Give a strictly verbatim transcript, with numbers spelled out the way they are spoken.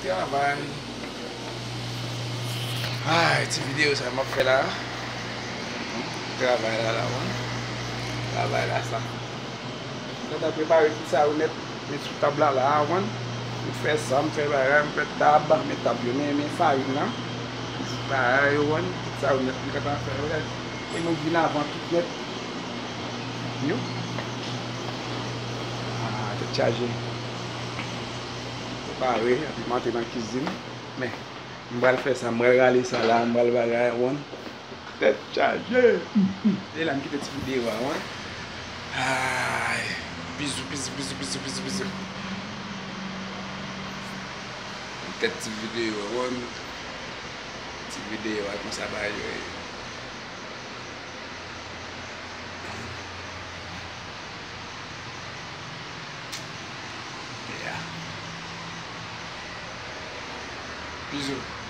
Travay. Ay, ti videyo sa m ap fè la. Travay la, la, wi. Travay la, sa. Gentan prepare tout sa yo nèt, met sou tab la, la, wi. M fè sa, m fè bagay, m fè tab, men tab yo, men, men farin nan. Bagay yo, wi. Tout sa yo nèt, m gentan fè, wi. E mwen vin avan tout nèt. Yo. Ah, tèt chaje. Prepare, alimante nan kizin. Men, m pral fè sa, m pral rale sa la, m pral bagay, wi. Tèt chaje. E la, m kite ti videyo a, wi. Ay, bizou, bizou, bizou, bizou, bizou, bizou. Tèt ti videyo a, wi. Ti videyo a, konsa bagay yo ye. Yeah. Bizou.